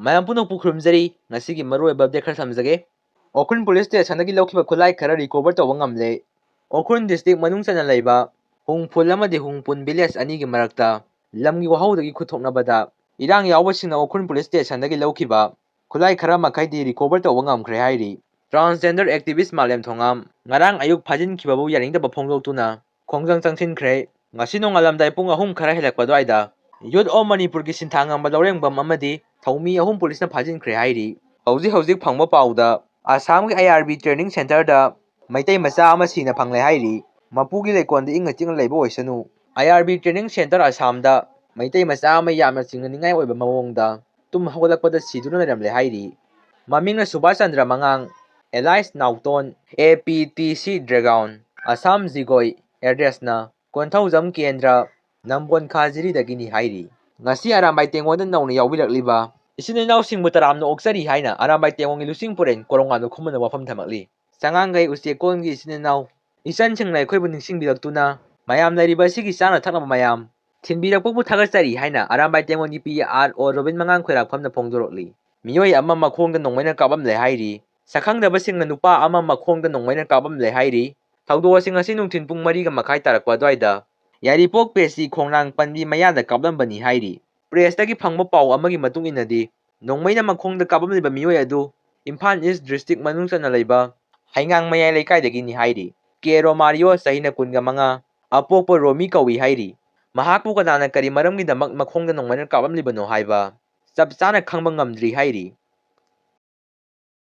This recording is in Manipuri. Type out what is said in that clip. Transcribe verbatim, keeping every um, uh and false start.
ꯃꯌꯥꯝ ꯄꯨꯝꯅꯃꯛꯄꯨ ꯈꯨꯔꯨꯝꯖꯔꯤ꯫ ꯉꯁꯤꯒꯤ ꯃꯔꯨꯑꯣꯏꯕ ꯑꯞꯗꯦꯠ ꯈꯔ ꯊꯝꯖꯒꯦ꯫ ꯎꯈ꯭ꯔꯨꯜ ꯄꯨꯂꯤꯁ ꯁ꯭ꯇꯦꯁꯟꯗꯒꯤ ꯂꯧꯈꯤꯕ ꯈꯨꯠꯂꯥꯏ ꯈꯔ ꯔꯤꯀꯣꯚꯔ ꯇꯧꯕ ꯉꯝꯂꯦ꯫ ꯎꯈ꯭ꯔꯨꯜ ꯗꯤꯁꯇ꯭ꯔꯤꯛ ꯃꯅꯨꯡ ꯆꯟꯅ ꯂꯩꯕ ꯍꯨꯡꯐꯨꯜ ꯑꯃꯗꯤ ꯍꯨꯡꯐꯨꯟ ꯚꯤꯂꯦꯖ ꯑꯅꯤꯒꯤ ꯃꯔꯛꯇ ꯂꯝꯒꯤ ꯋꯥꯍꯧꯗꯒꯤ ꯈꯨꯠꯊꯣꯛꯅꯕꯗ ꯏꯔꯥꯡ ꯌꯥꯎꯕꯁꯤꯡꯅ ꯎꯈ꯭ꯔꯨꯜ ꯄꯨꯂꯤꯁ ꯁ꯭ꯇꯦꯁꯟꯗꯒꯤ ꯂꯧꯈꯤꯕ ꯈꯨꯠꯂꯥꯏ ꯈꯔ ꯃꯈꯩꯗꯤ ꯔꯤꯀꯣꯚꯔ ꯇꯧꯕ ꯉꯝꯈ꯭ꯔꯦ ꯍꯥꯏꯔꯤ꯫ ꯇ꯭ꯔꯥꯟꯁꯖꯦꯟꯗꯔ ꯑꯦꯛꯇꯤꯚꯤꯁ ꯃꯥꯂꯦꯝ ꯊꯣꯉꯥꯝ ꯉꯔꯥꯡ ꯑꯌꯨꯛ ꯐꯥꯖꯤꯟꯈꯤꯕꯕꯨ ꯌꯥꯅꯤꯡꯗꯕ ꯐꯣꯡꯗꯣꯛꯇꯨꯅ ꯈꯣꯡꯖꯪ ꯆꯪꯁꯤꯟꯈ꯭ꯔꯦ꯫ ꯉꯁꯤ ꯅꯣꯡꯉꯥꯜꯂꯝꯗꯥꯏ ꯄꯨꯡ ꯑꯍꯨꯝ ꯈꯔ ꯍꯦꯜꯂꯛꯄ ꯑꯗꯨꯋꯥꯏꯗ ꯌꯨꯠ ꯑꯣꯐ ꯃꯅꯤꯄꯨꯔꯒꯤ ꯁꯤꯟꯊꯥ ꯉꯝꯕ ꯂꯧꯔꯦꯝꯕꯝ ꯑꯃꯗꯤ ꯊꯧꯃꯤ ꯑꯍꯨꯝ ꯄꯨꯂꯤꯁꯅ ꯐꯥꯖꯤꯟꯈ꯭ꯔꯦ ꯍꯥꯏꯔꯤ꯫ ꯍꯧꯖꯤꯛ ꯍꯧꯖꯤꯛ ꯐꯪꯕ ꯄꯥꯎꯗ ꯑꯁꯥꯝꯒꯤ ꯑꯥꯏ ꯑꯥꯔ ꯕꯤ ꯇ꯭ꯔꯦꯅꯤꯡ ꯁꯦꯟꯇꯔꯗ ꯃꯩꯇꯩ ꯃꯆꯥ ꯑꯃ ꯁꯤꯅ ꯐꯪꯂꯦ ꯍꯥꯏꯔꯤ꯫ ꯃꯄꯨꯒꯤ ꯂꯩꯀꯣꯜꯗ ꯏꯪꯅ ꯆꯤꯛꯅ ꯂꯩꯕ ꯑꯣꯏꯁꯅꯨ꯫ I R B training centre ꯑꯁꯥꯝꯗ ꯃꯩꯇꯩ ꯃꯆꯥ ꯑꯃ ꯌꯥꯝꯅ ꯆꯤꯡꯅꯅꯤꯡꯉꯥꯏ ꯑꯣꯏꯕ ꯃꯑꯣꯡꯗ ꯇꯨꯝ ꯍꯧꯒꯠꯂꯛꯄꯗ ꯁꯤꯗꯨꯅ ꯂꯩꯔꯝꯂꯦ ꯍꯥꯏꯔꯤ꯫ ꯃꯃꯤꯡꯅ ꯁꯨꯕꯥꯁ ꯆꯟꯗ꯭ꯔ ꯃꯉꯥꯡ, ꯑꯦꯂꯥꯏꯁ ꯅꯥꯎꯇꯣꯟ, ꯑꯦ P T C ꯗ꯭ꯔꯦꯒꯥꯎꯟ, Assam ꯖꯤꯒꯣꯏ, ꯑꯦꯗ꯭ꯔꯦꯁꯅ Konthoujam ꯀꯦꯟꯗ꯭ꯔ, ꯅꯝꯕꯣꯟ ꯈꯥꯖꯤꯔꯤꯗꯒꯤꯅꯤ ꯍꯥꯏꯔꯤ꯫ ꯉꯁꯤ ꯑꯔꯥꯝꯕꯥꯏ ꯇꯦꯡꯒꯣꯟꯗ ꯅꯧꯅ ꯌꯥꯎꯕꯤꯔꯛꯂꯤꯕ ꯏꯆꯤꯟ ꯏꯅꯥꯎꯁꯤꯡꯕꯨ ꯇꯔꯥꯝꯅ ꯑꯣꯛꯆꯔꯤ ꯍꯥꯏꯅ ꯑꯔꯥꯝꯕꯥꯏ ꯇꯦꯡꯒꯣꯟꯒꯤ ꯂꯨꯆꯤꯡ ꯄꯨꯔꯦꯟ ꯀꯣꯔꯣꯉꯥꯟꯕ ꯈꯨꯃꯟꯅ ꯋꯥꯐꯝ ꯊꯝꯃꯛꯂꯤ꯫ ꯆꯉꯥꯡꯒꯩ ꯎꯆꯦꯛꯀꯣꯟꯒꯤ ꯏꯆꯤꯟ ꯏꯅꯥꯎ ꯏꯆꯟꯁꯤꯡꯅ ꯑꯩꯈꯣꯏꯕꯨ ꯅꯤꯡꯁꯤꯡꯕꯤꯔꯛꯇꯨꯅ ꯃꯌꯥꯝ ꯂꯩꯔꯤꯕ ꯑꯁꯤꯒꯤ ꯆꯥꯅ ꯊꯛꯅꯕ ꯃꯌꯥꯝ ꯊꯤꯟꯕꯤꯔꯛꯄꯕꯨ ꯊꯥꯒꯠꯆꯔꯤ ꯍꯥꯏꯅ ꯑꯔꯥꯝꯕꯥꯏ ꯇꯦꯡꯒꯣꯟꯒꯤ ꯄꯤ ꯑꯥꯔ ꯑꯣ ꯔꯣꯕꯤꯟ ꯃꯉꯥꯡ ꯈꯣꯏꯔꯥꯛꯐꯝꯅ ꯐꯣꯡꯗꯣꯔꯛꯂꯤ꯫ ꯃꯤꯑꯣꯏ ꯑꯃ ꯃꯈꯣꯡꯗ ꯅꯣꯡꯃꯩꯅ ꯀꯥꯞꯂꯝꯂꯦ ꯍꯥꯏꯔꯤ꯫ ꯁꯛꯈꯪꯗꯕꯁꯤꯡꯅ ꯅꯨꯄꯥ ꯑꯃ ꯃꯈꯣꯡꯗ ꯅꯣꯡꯃꯩꯅ ꯀꯥꯞꯂꯝꯂꯦ ꯍꯥꯏꯔꯤ꯫ ꯊꯧꯗꯣꯛ ꯑꯁꯤ ꯉꯁꯤ ꯅꯨꯡꯊꯤꯜ ꯄꯨꯡ ꯃꯔꯤꯒ ꯃꯈꯥꯏ ꯇꯥꯔꯛꯄ ꯑꯗꯨꯋꯥꯏꯗ ꯌꯥꯏꯔꯤꯄꯣꯛ ꯄꯦꯁꯤ ꯈꯣꯡꯅꯥꯡ ꯄꯟꯕꯤ ꯃꯌꯥꯗ ꯀꯥꯞꯂꯝꯕꯅꯤ ꯍꯥꯏꯔꯤ꯫ ꯄ꯭ꯔꯦꯁꯇꯒꯤ ꯐꯪꯕ ꯄꯥꯎ ꯑꯃꯒꯤ ꯃꯇꯨꯡ ꯏꯟꯅꯗꯤ, ꯅꯣꯡꯃꯩꯅ ꯃꯈꯣꯡꯗ ꯀꯥꯞꯂꯝꯂꯤꯕ ꯃꯤꯑꯣꯏ ꯑꯗꯨ ꯏꯝꯐꯥꯜ ꯏꯁ ꯗꯤꯁꯇ꯭ꯔꯤꯛ ꯃꯅꯨꯡ ꯆꯟꯅ ꯂꯩꯕ ꯍꯩꯉꯥꯡ ꯃꯌꯥꯏ ꯂꯩꯀꯥꯏꯗꯒꯤꯅꯤ ꯍꯥꯏꯔꯤ꯫ ꯀꯦ ꯔꯣꯃꯥꯔꯤꯌꯣ, ꯆꯍꯤꯅ ꯀꯨꯟꯒ ꯃꯉꯥ, ꯑꯄꯣꯛꯄ ꯔꯣꯃꯤ ꯀꯧꯏ ꯍꯥꯏꯔꯤ꯫ ꯃꯍꯥꯛꯄꯨ ꯀꯅꯥꯅ ꯀꯔꯤ ꯃꯔꯝꯒꯤꯗꯃꯛ ꯃꯈꯣꯡꯗ ꯅꯣꯡꯃꯩꯅ ꯀꯥꯞꯂꯝꯂꯤꯕꯅꯣ ꯍꯥꯏꯕ ꯆꯞ ꯆꯥꯅ ꯈꯪꯕ ꯉꯝꯗ꯭ꯔꯤ ꯍꯥꯏꯔꯤ꯫